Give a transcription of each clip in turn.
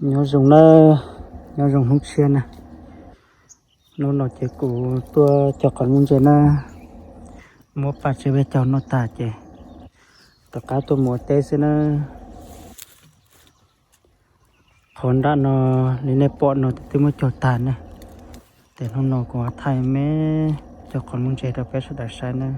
Nyob zoo na, nyob zoo hnub tshiab na. Hnub no ces kuv tuaj cog qhov muj ntse na, muab paj tsev vej cog noj tag ces rov qab tuaj mus ua teb xwb na. Qhov nram no li nej pom no twb muab cog tag na. Ces hnub no kuv thaij me cog qhov muj ntse rau peb sawv daws saib na.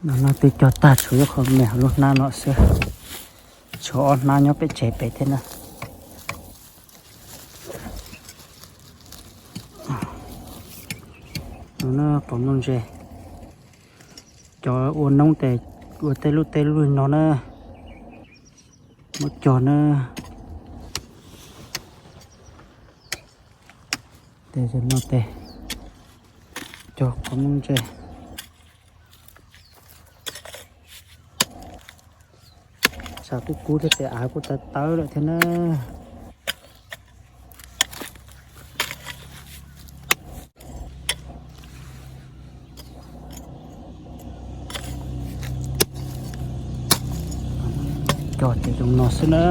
No no twb cog tag, tshuav ib qho me hauv lub hnab no xwb, tshuav ob hnab nyob pem tsev pem thiab na. No na qhov muj ntse, cov ua noob tes ua tej lub teb lub no na, muab cog na. Tes no tes cog qhov muj ntse, tshav kub kub thiab tes av kuj tawv tawv lawm thiab na. Cog ces zoo no xwb na.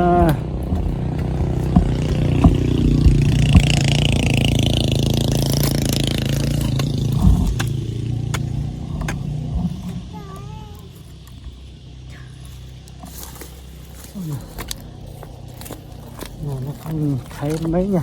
Qhaib me na.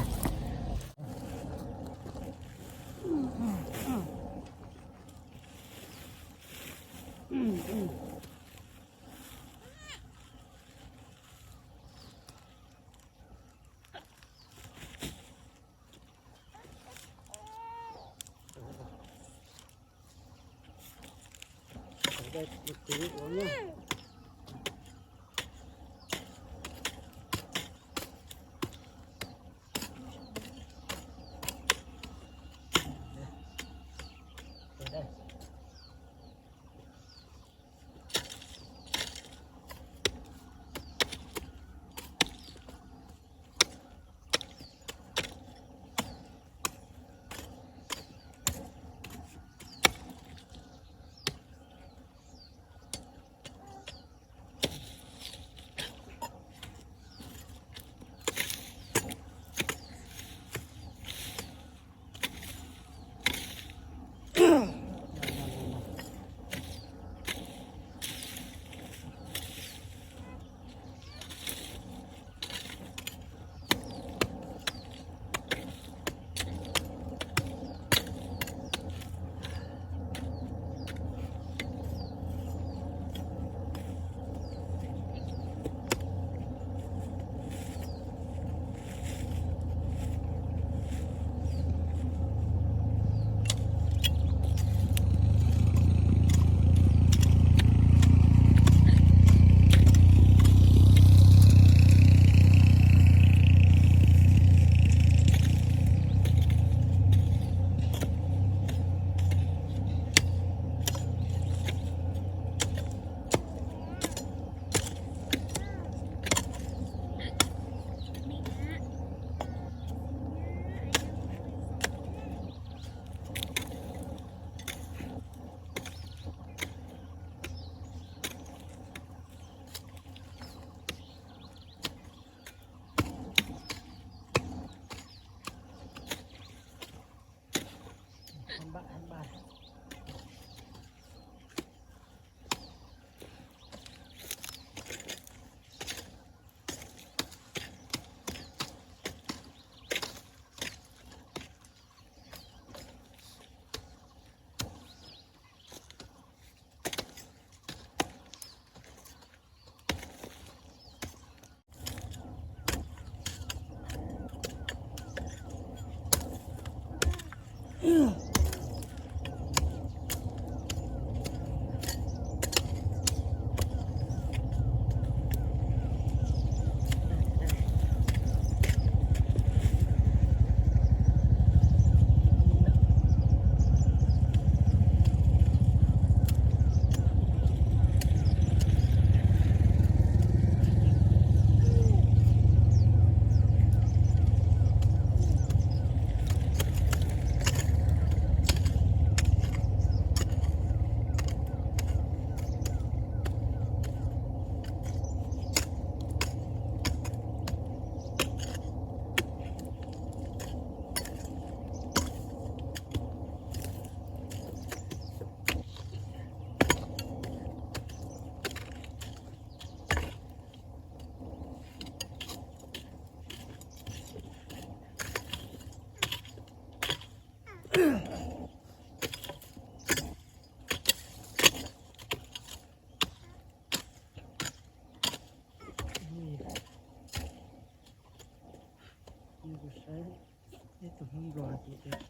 Ib tug Hmoob Nplog hais tias,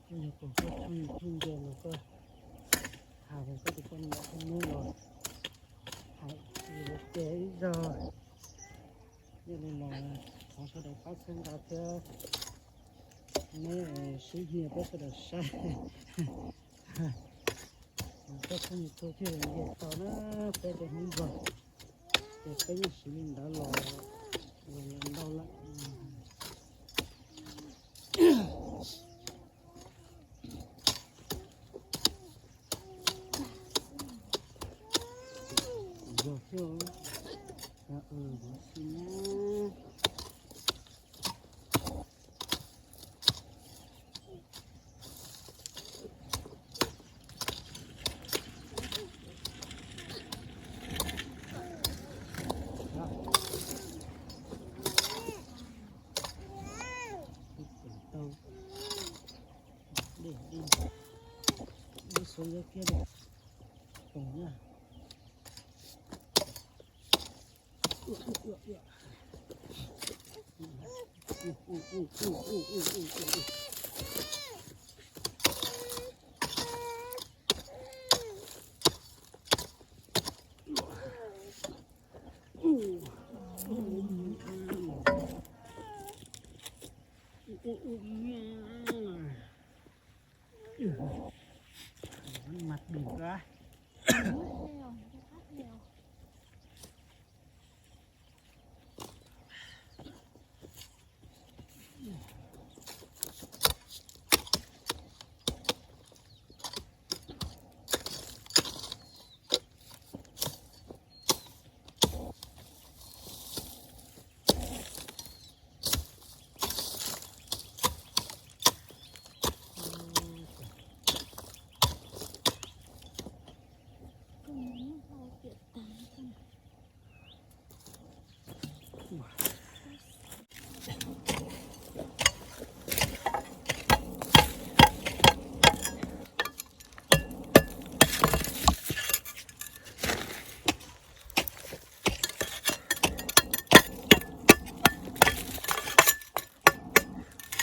koj yog tus koj txhob ntse los koj hais koj tus poj niam koj muab los hais ces ib zaug. Yog li los thov sawv daws pab txhawb nqa thiab, neb sib hnia peb sawv daws saib. Koj txhob ntse thiaj li nce tau na, peb cov Hmoob Nplog ces peb yeej siv li ntawd los, los ntau lawm. Yog thiab, ua si na. Dej, dej, dej xuống dưới kia rồi. Cùng nhá. Mặt đỉnh quá.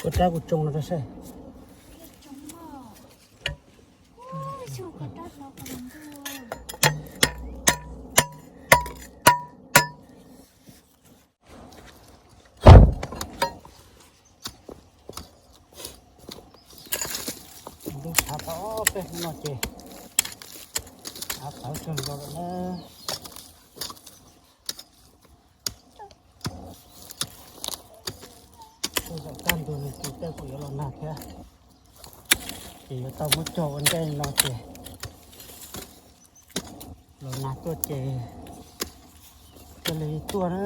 Koj rab kuv tsoo no rau seb. Ntuj tshav tau ob peb hnub no ces av tawv kawg nkaus lawm na. Tej zaum kaj ntug nws tsis tawg kuj yuav los nag thiab, ces yuav tau muab cog ua ntej no ces los nag tuaj ces thiaj li tuaj na.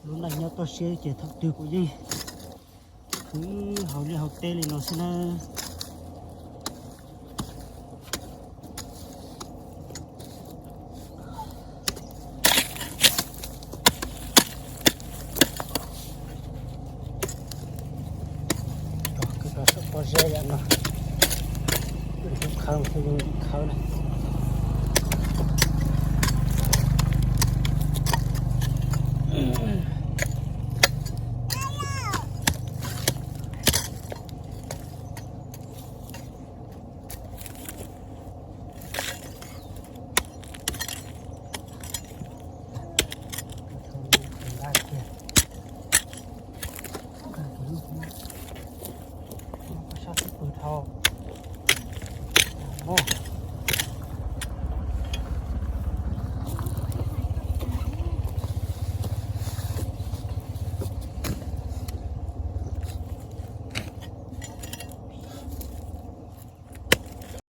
Lub neej nyob toj siab ces thaum twg kuj yeej khwv haus liaj haus teb li no xwb na. Kwv tau saum pob zeb yam no, tus khawb thiaj li khawb na.